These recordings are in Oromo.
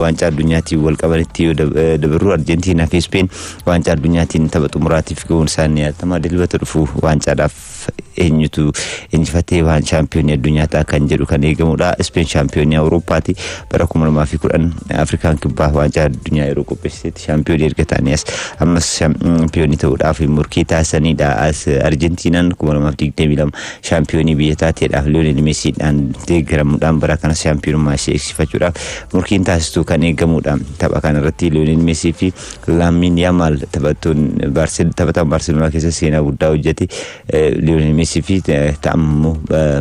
Waancaa addunyaatiin wal qabanitti yoo dabarru, Arjentiinaa fi Ispeen waancaa addunyaatiin tapha xumuraatiif gahuun isaanii yaadatama. Dilbata dhufu waancaadhaaf eenyutu injifatee waan shaampiyoonii addunyaa ta'a kan jedhu kan eegamudha. Ispeen shaampiyoonii Awurooppaati. Bara 2010 Afrikaan Kibbaa waancaa addunyaa yeroo qopheessitetti shaampiyoonii erga ta'anii as ammas shaampiyoonii ta'uudhaaf murkii taasisanidha. As Arjentiinaan 2022 shaampiyoonii biyya taateedhaaf Liyoonel Meesiidhaan deeggaramuudhaan bara kana shaampiyoonummaa ishee eegsifachuudhaaf murkiin taasistu kan eegamudha. Tapha kanarratti Liyoonel Meesii fi Laamiin Yaamaal, taphattoon taphataan Baarseloonaa keessa seenaa guddaa hojjete Liyoonel Meesii fi ta'ammoo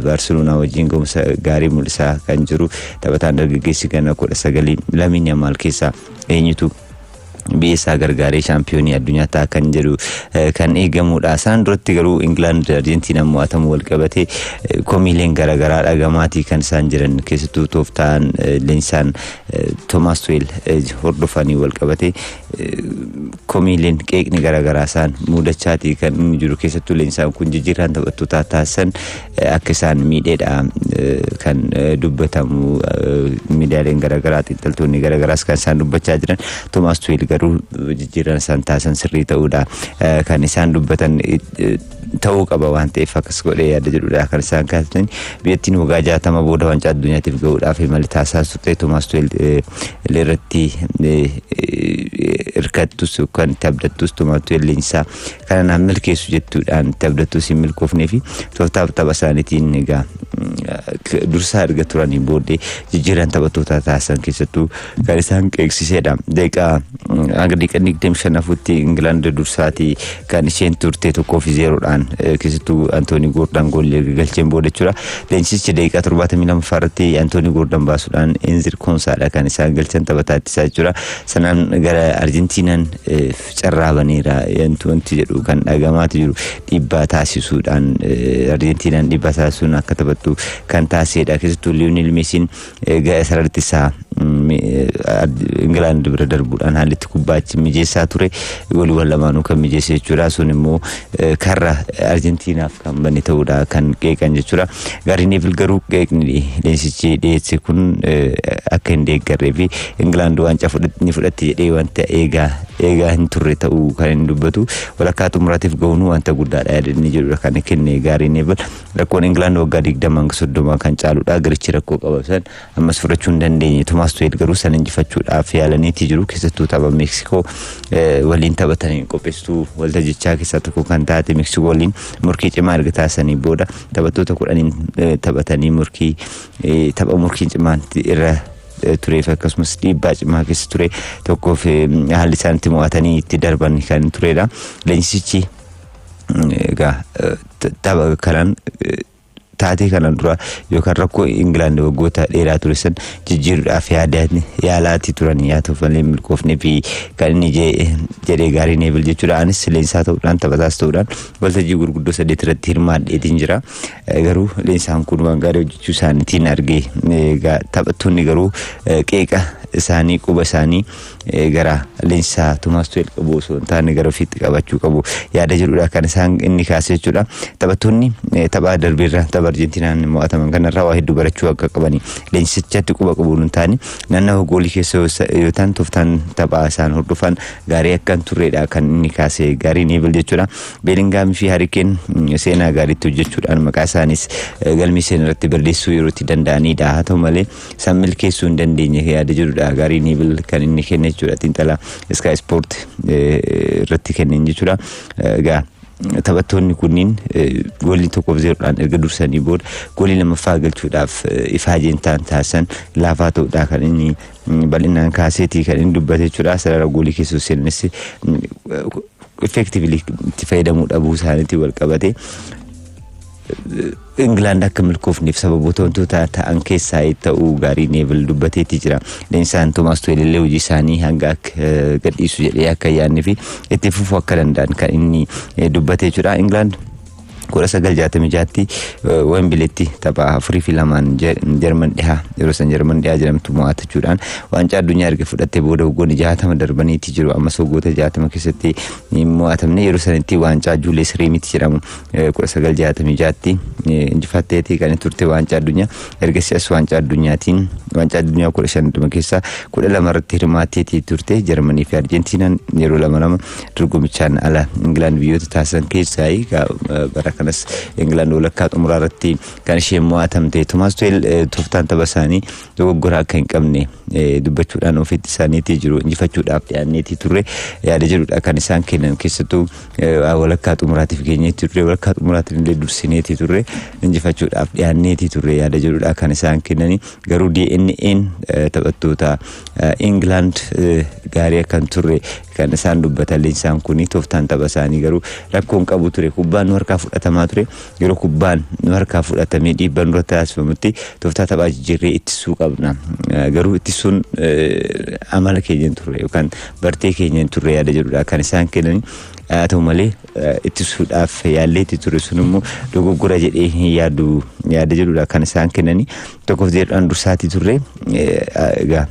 Baarseloonaa wajjin gahumsa gaarii mul'isaa kan jiru taphataan dargaggeessi ganna 19 Laamiin Yaamaal keessaa eenyutu biyya isaa gargaaree shaampiyoonii addunyaa ta'a kan jedhu kan eegamudha. Isaan duratti garuu Ingilaand Arjentiinaan mo'atamuu wal qabatee komiileen garaagaraa dhagamaatii kan isaan jiran, keessattuu tooftaan leenjisaan Toomaas Tuweel hordofanii wal qabatee komiileen qeeqni garaagaraa isaan mudachaatii kan inni jiru. Keessattuu leenjisaan kun jijjiirraan taphattootaa taasisan akka isaan miidheedha kan dubbatamu. Miidiyaaleen garaagaraa, xiinxaltoonni garaagaraas kan isaan dubbachaa jiran, Toomaas Tuweel garuu jijjiirraan isaan taasisan sirrii ta'uudha kan isaan dubbatan, ta'uu qaba waan ta'eef akkas godhee yaada jedhudha kan isaan kaasan. Biyyattiin waggaa 60 booda waancaa addunyaatiif gahuudhaaf imala taasisaa turte Toomaas Tuweel irratti hirkattus kan itti abdattus, Toomaas Tuweel leenjisaa kana naan milkeessu jettuudhaan itti abdattus hin milkoofnee fi tooftaa tapha isaaniitiin egaa dursaa erga turanii booddee jijjiirraan taphattootaa taasisan keessattuu kan isaan qeeqsisedha. Daqiiqaa hanga daqiiqa 25ffutti Ingilaand dursaatii kan isheen turte 1-0dhaan, keessattuu Antoonii Goordaan goolii galcheen booda jechuudha. Leenjisichi daqiiqaa 72ffaa irratti Antoonii Goordaan baasuudhaan Enzir Koonsaadha kan isaan galchan, taphataa ittisaa jechuudha. Sanaan gara Arjentiinaan carraa baneera wanti jedhu kan dhagamaatu jiru, dhiibbaa taasisuudhaan Arjentiinaan dhiibbaa taasisuun akka taphattu kan taasisedha. Keessattuu Liyoonel Meesiin sarara ittisaa Ingilaand bira darbuudhaan haalli itti kubbaa achi mijeessaa ture gooliiwwan lamaanuu kan mijeesse jechuudha. Sun immoo karra Arjentiinaaf kan bane ta'uudha kan qeeqan jechuudha. Gaarii Neevil garuu qeeqni leensichi dhiyeesse kun akka hin deeggarree fi Ingilaand waancaa ni fudhatti jedhee wanta eegaa eegaa hin turre ta'uu kan inni dubbatu. Walakkaa xumuraatiif gahuun wanta guddaadha yaada inni jedhudha kan kenne Gaarii Neevil. Rakkoon Ingilaand waggaa 20 hanga 30 kan caaludha. Garichi rakkoo qaba san ammas fudhachuu hin dandeenye. Toomaas Tuweel garuu san injifachuudhaaf yaalaniitii jiru. Keessattuu tapha Meeksikoo waliin taphatanii, qopheessituu waltajjichaa keessaa tokko kan taate Meeksikoo waliin murkii cimaa erga taasisanii booda taphattoota 10n taphatanii murkii tapha murkiin cimaan irra tureef akkasumas dhiibbaa cimaa keessa ture tokkoof haalli isaan itti mo'atanii itti darban kan turedha. Leenjisichi egaa tapha kanaan taatee kanaan dura yookaan rakkoo Ingilaand waggoota dheeraa ture san jijjiiruudhaaf yaalaatii turan, yaa ta'u malee milkoofnee fi kan inni jedhee Gaarii Neevil jechuudha. Anis leenjisaa ta'uudhaan taphataas ta'uudhaan waltajjii gurguddoo saddeet irratti hirmaadheetiin jira. Garuu leenjisaan kun waan gaarii hojjechuu isaaniitiin argee, taphattoonni garuu qeeqa isaanii, quba isaanii gara leenjisaa Toomaas Tuweel qabu osoo hin taane gara ofiitti qabachuu qabu yaada jedhudha kan isaan inni kaase jechuudha. Taphattoonni tapha darbeerra, tapha Arjentiinaan mo'ataman kanarraa waa hedduu barachuu akka qabani, leenjisichatti quba qabuun hin taane naannawa goolii keessa yoo ta'an tooftaan taphaa isaan hordofan gaarii akka hin turredha kan inni kaase Gaarii Neevil jechuudha. Beelingaamii fi Harikeen seenaa gaariitti hojjechuudhaan maqaa isaanis galmee seenaa irratti barreessuu yeroo itti danda'anidha. Haa ta'u malee isaan milkeessuu hin dandeenye yaada jedhudha Gaarii Neevil kan inni kenne jechuudha. Xiinxala Sky Sport irratti kenneen jechuudha. Egaa taphattoonni kunniin goolii 1-0dhaan erga dursanii booda goolii lammaffaa galchuudhaaf ifaajeen ta'an taasisan laafaa ta'uudha kan inni bal'inaan kaaseetii kan inni dubbate jechuudha. Sarara goolii keessa seenanis effectively itti fayyadamuu dhabuu isaaniitiin wal qabate Ingilaand akka milkoofneef sababoota wantoota ta'an keessaa ta'uu Gaarii Neevil dubbateetti jira. Leenjisaan Toomaas Tuweel illee hojii isaanii hanga akka gadhiisu jedhee akka yaadnee fi itti fufuu akka danda'an kan inni dubbatee jira. Ingilaand 1966tti Wembileetti tapha 4-2 Jarman dhihaa, yeroo san Jarman dhihaa jedhamtu, mo'atachuudhaan waancaa addunyaa erga fudhattee booda waggoonni 60 darbaniitti jiru. Ammas waggoota 60 keessatti hin mo'atamne. Yeroo sanitti waancaa Juules Riimit jedhamu 1966tti injifatteetii kan turte waancaa addunyaa. Ergasii as waancaa addunyaatiin waancaa addunyaa 15 dhuma keessaa 12 irratti hirmaatteetii turte. Jarmanii fi Arjentiinaan yeroo lama lama dorgomichaan ala Ingilaand biyyoota taasisan keessaa. Bara kanas Ingilaand walakkaa xumuraa irratti kan isheen mo'atamte. Tomaas Tuheel tooftaan tapha isaanii dogoggora akka hin qabne dubbachuudhaan ofitti isaaniitii jiru. Injifachuudhaaf dhiyaanneetii turre yaada jedhudha kan isaan kennan. Keessattuu walakkaa xumuraatiif geenyeetii turre, walakkaa xumuraatiin illee dursineetii turre, injifachuudhaaf dhiyaanneetii turre yaada jedhudha kan isaan kennani. Garuu DNA'n taphattoota Ingilaand gaarii akka hin turre kan isaan dubbatan. Leenjisaan kun tooftaan tapha isaanii garuu rakkoon qabu ture. Kubbaan nu harkaa fudhatamaa ture. Yeroo kubbaan nu harkaa fudhatamee dhiibbaan nurra taasifamutti tooftaa taphaa jijjiirree ittisuu qabna. Garuu ittisuun amala keenya hin turre yookaan bartee keenya hin turre yaada jedhudha kan isaan kennan. Haa ta'u malee, ittisuudhaaf yaalleetti ture, sun immoo dogoggora jedhee hin yaadu yaada jedhudha kan isaan kennani. 1-0dhaan dursaatii turre. Egaa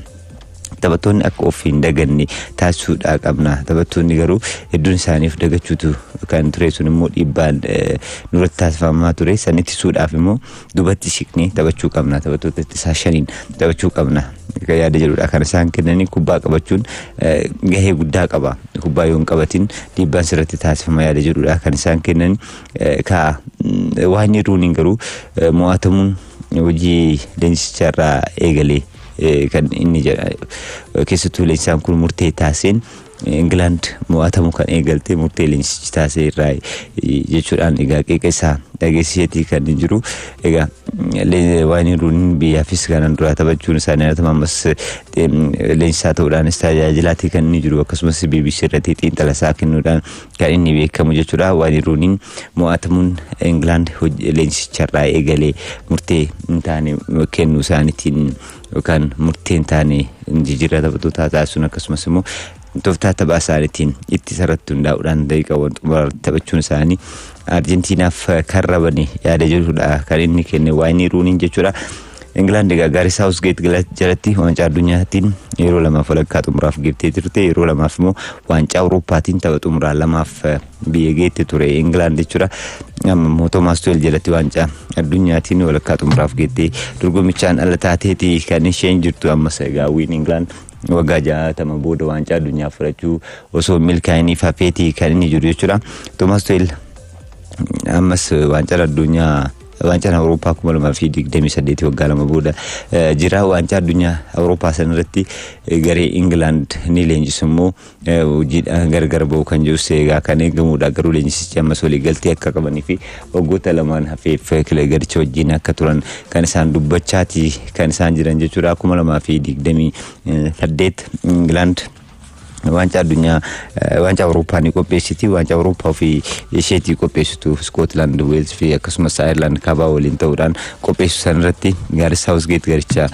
taphattoonni akka of hin daganne taasisuudhaa qabna. Taphattoonni garuu hedduun isaaniif dagachuutu kan ture. Sun immoo dhiibbaan nurratti taasifamaa ture. San ittisuudhaaf immoo dubatti siqnee taphachuu qabna, taphattoota ittisaa shaniin taphachuu qabna yaada jedhudha kan isaan kennanii. Kubbaa qabachuun gahee guddaa qaba, kubbaa yoo hin qabatin dhiibbaan sirratti taasifama yaada jedhudha kan isaan kennan. Ka waan Ruuniin garuu mo'atamuun hojii leenjisicharraa eegalee kan inni jedha. Keessattuu leenjisaan kun murtee taasiseen Ingilaand mo'atamuu kan eegalte murtee leenjisichi taasise irraa jechuudhaan egaa qeeqa isaa dhageessiseetii kan jiru. Egaa waan Ruuniin biyyaafis kanan duraa taphachuun isaanii yaadatamu, ammas leenjisaa ta'uudhaanis tajaajilaatii kan inni jiru, akkasumas BBC irratti xiinxala isaa kennuudhaan kan inni beekamu jechuudha. Waan Ruuniin mo'atamuun Ingilaand leenjisicharraa eegalee murtee hin taane kennuu isaaniitiin yookaan murtee hin taane jijjiirraa taphattootaa taasisuun, akkasumas immoo tooftaa taphaa isaaniitiin ittisa irratti hundaa'uudhaan daqiiqaawwan xumuraa taphachuun isaanii Arjentiinaaf karra bane yaada jedhudha kan inni kenne Waayinii Ruuniin jechuudha. Ingilaand egaa Gaarii Saawusgeet jalatti waancaa addunyaatiin yeroo lamaaf walakkaa xumuraaf geettee turte. Yeroo lamaaf immoo waancaa Awurooppaatiin tapha xumuraa lamaaf biyya geette ture Ingilaand jechuudha. Amma immoo Toomaas Tuweel jalatti waancaa addunyaatiin walakkaa xumuraaf geettee dorgommichaan ala taateeti kan isheen jirtu. Ammas egaa wiin Ingilaand waggaa 60 booda waancaa addunyaa fudhachuu osoo milkaa'iniif hafeeti kan inni jiru jechuudha. Toomaas Tuweel ammas waancaa addunyaa, waancaan Awurooppaa 2028 waggaa 2 booda jira. Waancaa addunyaa Awurooppaa sana irratti garee Ingilaand ni leenjisu immoo hojiidhaan gargar ba'u kan jirus egaa kan eegamudha. Garuu leenjisichi ammas walii galtee akka qabanii fi waggoota lamaan hafeef garicha wajjin akka turan kan isaan dubbachaati kan isaan jiran jechuudha. 2028 Ingilaand waancaa addunyaa, waancaa Awurooppaa ni qopheessiti. Waancaa Awurooppaa ofii isheetii qopheessitu Iskootlaand, Weels fi akkasumas Ayirlaand kaabaa waliin ta'uudhaan qopheessu san irratti Gaarii Saawusgeet garicha,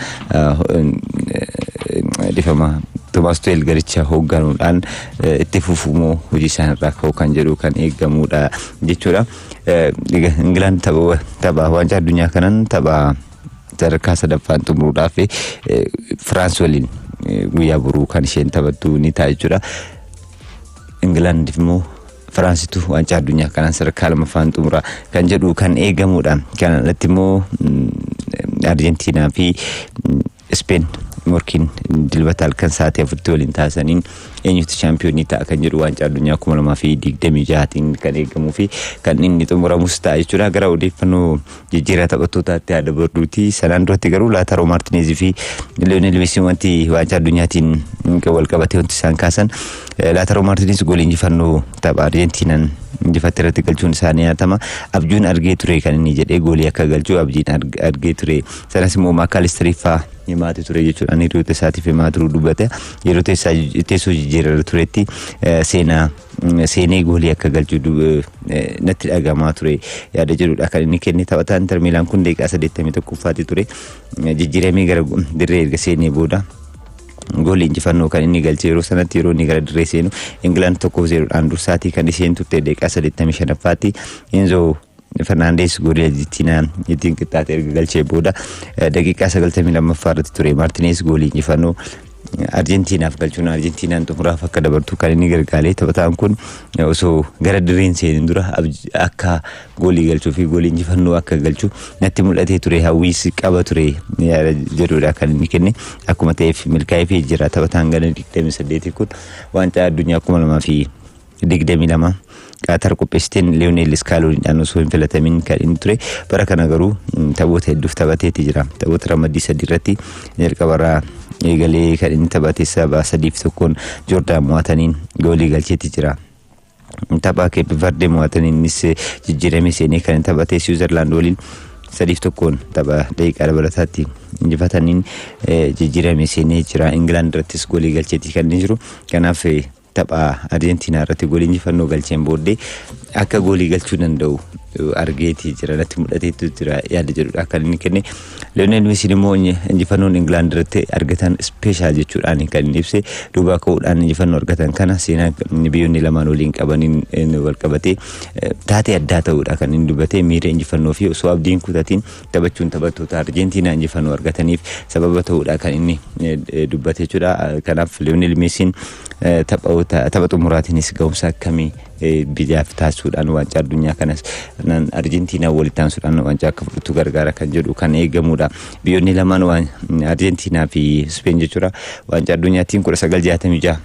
dhifama, Toomaas Tuweel garicha hoogganuudhaan itti fufumoo hojii isaan irraa ka'u kan jedhu kan eegamudha jechuudha. Ingilaand tapha waancaa addunyaa kanan tapha sadarkaa sadaffaan xumuruudhaaf Firaans waliin guyyaa boruu kan isheen taphattu ni ta'a jechuudha. Ingilaand immoo Firaansitu waancaa addunyaa kanaan sadarkaa lamaffaan xumura kan jedhu kan eegamudha. Kana alatti immoo Arjentiinaa fi Speen morkiin Dilbata halkan sa'aatii 4tti waliin taasisaniin eenyutu chaampiyoonii ta'a kan jedhu waancaa addunyaa 2026tiin kan eegamuu fi kan inni xumuramus ta'a jechuudha. Gara odeeffannoo jijjiirraa taphattootaatti haa dabarruuti. Sanaan duratti garuu Laataro Maartineezii fi Leonel Meesiin wanti waancaa addunyaatiin wal qabatee wanti isaan kaasan, Laataro Maartineez goolii injifannoo tapha Arjentiinaan injifatte irratti galchuun isaanii nyaatama. Abjuun argee ture kan inni jedhee, goolii akka galchuu abjiin argee ture. Sanas immoo Maakaalisterii fa'aa himaati ture jechuudhaan hiriyoota isaatiif himaa turuu dubbate. Yeroo teessoo jijjiirra turetti seenaa seenee goolii akka galchuu natti dhagamaa ture yaada jedhudha kan inni kenne. Taphataan Inter Miilaan kun daqiiqaa 81ffaatti ture jijjiiramee gara dirree erga seenee booda goolii injifannoo kan inni galche. Yeroo sanatti yeroo inni gara dirree seenu Ingilaand 1-0dhaan dursaatii kan isheen turte. Daqiiqaa 85ffaatti Enzo Fernandes goolii Arjentiinaa ittiin qixxaate erga galchee booda daqiiqaa 92ffaa irratti ture Maartinees goolii injifannoo Arjentiinaaf galchuun Arjentiinaan xumuraaf akka dabartu kan inni gargaare. Taphataan kun osoo gara dirreen seenin dura akka goolii galchuu fi goolii injifannoo akka galchu natti mul'atee ture, hawwiis qaba ture jedhudha kan inni kenne. Akkuma ta'eef milkaa'ee jira. Taphataan gana 28 kun waancaa addunyaa 2022 Qaatar qopheessiteen Leeyooneel Iskaalooniidhaan osoo hin filatamin kan inni ture. Bara kana garuu taphoota hedduuf taphateeti jira. Taphoota ramaddii 3 irratti jalqabarraa eegalee kan inni taphate saba 3-1 Joordaan mo'ataniin goolii galcheeti jira. Tapha Keep Verde mo'ataniin innis jijjiirame seenee kan inni taphate Siwiizerlaand waliin 3-1 tapha daqiiqaa dabalataatti injifataniin jijjiirame seenee jira. Ingilaand irrattis goolii galcheeti kan inni jiru. Kanaaf tapha Arjentiinaa irratti goolii injifannoo galcheen booddee akka goolii galchuu danda'u argeetii jira, natti mul'ateetu jira yaada jedhudha kan inni kenne. Leeyoonel Meesiin immoo injifannoon Ingilaand irratti argatan special jechuudhaan kan inni ibse. Duubaa ka'uudhaan injifannoo argatan kana seenaa biyyoonni lamaan waliin qabaniin wal qabatee taatee addaa ta'uudha kan inni dubbate. Miira injifannoo fi osoo abdiin kutatiin taphachuun taphattoota Arjentiinaa injifannoo argataniif sababa ta'uudha kan inni dubbate jechuudha. Kanaaf Leeyoonel Meesiin tapha xumuraatiinis ga'umsa akkamii biyyaaf taasisuudhaan waancaa addunyaa kanas Arjentiinaa walitti aansuudhaan waancaa akka fudhatu gargaara kan jedhu kan eegamudha. Biyyoonni lamaan waan Arjentiinaa fi Speen jechuudha waancaa addunyaatiin 1966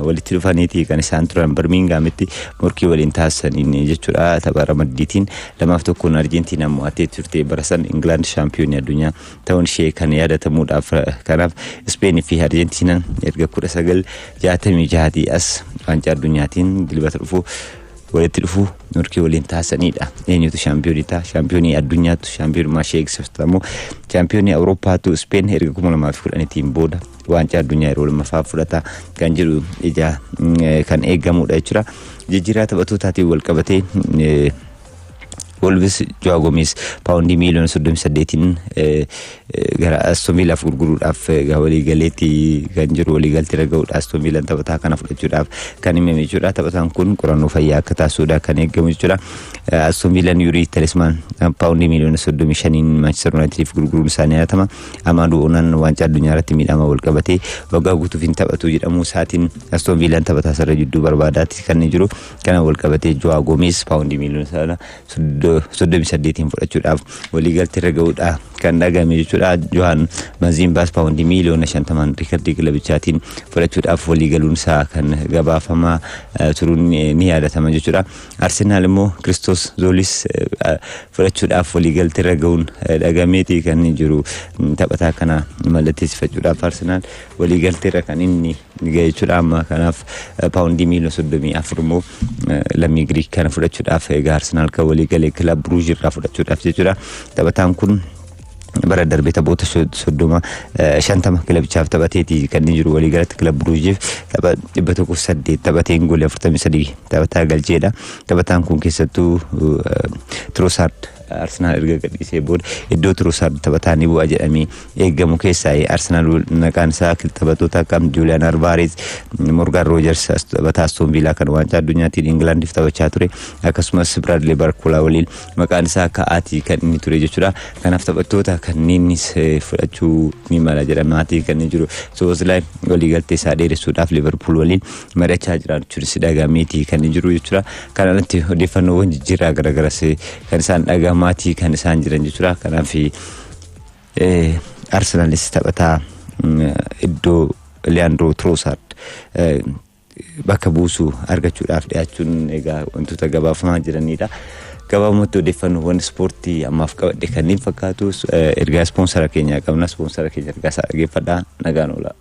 walitti dhufaniiti kan isaan turan, Birminghamitti morkii waliin taasisaniin jechuudha. Tapha ramaddiitiin 2-1 Arjentiinaa mo'atee turte. Bara san Ingilaand shaampiyoonii addunyaa ta'uun ishee kan yaadatamuudhaaf. Kanaaf Ispeenii fi Arjentiinaan erga 1966 as waancaa addunyaatiin Dilbata dhufu walitti dhufu, morkii waliin taasisanidha. Eenyutu shaampiyoonii ta'a? Shaampiyoonii addunyaatu shaampiyoonummaa ishee eegsiftamu? Shaampiyoonii Awurooppaatu Ispeen erga 2010tiin booda waancaa addunyaa yeroo lammaffaa fudhata kan jedhu ija kan eegamudha jechuudha. Jijjiirraa taphattootaatiin wal qabatee Wolves Joao Gomes paawundii miiliyoona 38n gara Aston Villaaf gurguruudhaaf waliigaleetti kan jiru, waliigaltee irra gahuudha Aston Villaan taphataa kana fudhachuudhaaf kan himame jechuudha. Taphataan kun qorannoo fayyaa akka taasisuudha kan eegamu jechuudha. Aston Villaan Yurii Talismaan paawundii miiliyoona 35n Manchester Unitediif gurguruun isaanii yaadatama. Amaaduu Onaan waancaa addunyaa irratti miidhama wal qabatee waggaa guutuuf hin taphatu jedhamuu isaatiin Aston Villaan taphataa sarara jidduu barbaadaatti kan jiru. Kana wal qabatee Joao Gomes paawundii miiliyoona 38n fudhachuudhaaf waliigaltee irra gahuudha kan dhagahame jechuudha. Johan Maziimbaas paawundii miiliyoona 50n riikardii kilabichaatiin fudhachuudhaaf waliigaluun isaa kan gabaafamaa turuun ni yaadatama jechuudha. Arsenaal immoo Kiristoos Zoolis fudhachuudhaaf waliigaltee irra gahuun dhagameeti kan jiru. Taphataa kana mallatteessifachuudhaaf Arsenaal waliigaltee irra kan inni gahe jechuudha. Amma kanaaf paawundii miiliyoona 34 immoo lammii Giriik kana fudhachuudhaaf egaa Arsenaal kan waliigalee Kilab Bruuj irraa fudhachuudhaaf jechuudha. Taphataan kun bara darbe taphoota 30 50 kilabichaaf taphateeti kan inni jiru. Waliigalatti Kilab Bruujiif tapha 108 taphateen goolii 43 taphataa galcheedha. Taphataan kun keessattuu Trossard Arsenaal erga gadhiisee booda iddoo Trossard taphataa ni bu'a jedhamee eegamu keessaa Arsenaal maqaan isaa taphattoota akka Julian Alvarez, Morgan Rogers taphataa Aston Villa kan waancaa addunyaatiin Ingilaandiif taphachaa ture, akkasumas Bradley Barcola waliin maqaan isaa ka'aatii kan inni ture jechuudha. Kanaaf taphattoota kanneenis fudhachuu ni mala jedhamaatii kan inni jiru. Szoboszlai waliigaltee isaa dheeressuudhaaf Liverpool waliin mari'achaa jiraachuunis dhagahameetii kan inni jiru jechuudha. Kana alatti odeeffannoowwan jijjiirraa garaagaras kan isaan dhagahamaatii kan isaan jiran jechuudha. Kanaaf Arsenaalis taphataa iddoo Leandro Trossard bakka buusu argachuudhaaf dhiyaachuun egaa wantoota gabaafamaa jiranidha. Gabaabumatti odeeffannoowwan ispoortii ammaaf qabadhe kanneen fakkaatu. Ergaa ispoonsara keenyaa qabna. Ispoonsara keenya ergaa isaa dhaggeeffadhaa. Nagaan oolaa.